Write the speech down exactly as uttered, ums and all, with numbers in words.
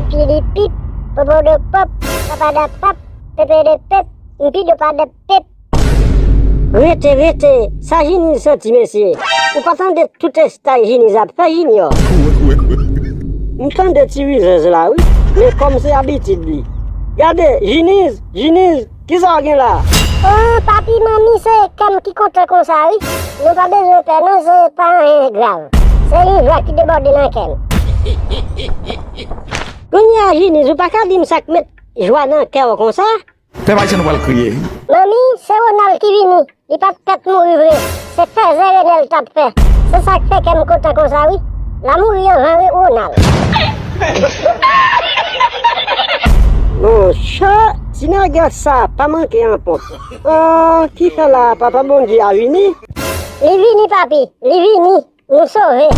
Pilipip, popodo pop, papada pap, pepe de pep, mpi do pa de pep. Rete, rete, sa Jiniz santi, mesye. Ou pa tande tout estay Jiniz ap fè, Junior? M tande ti rizèz la, wi. Men kòm se abitid li. Gade, Jiniz, Jiniz, kisa w gen la? Oh, papi, manmi, se kè m ki kontan konsa, wi. Nou pa bezwen pè, non, se pa anyen grav. Se yon jwa ki debòde nan kè m. Kounye a, Jiniz, ou pa ka di m sa k met jwa nan kè w konsa? Pèp ayisyen nou pral kriye. Manmi, se Ronald ki vini. Li pa t pèt mouri vre. Se fèzè Renèl t ap fè. Se sa k fè kè m kontan konsa, wi. L a mouri anvan, wi, Ronald. Monchè, ti nègès sa pa manke an ponp. Ah, ki fè la, Papa Bondye a vini? Li vini, papi, li vini. Nou sove.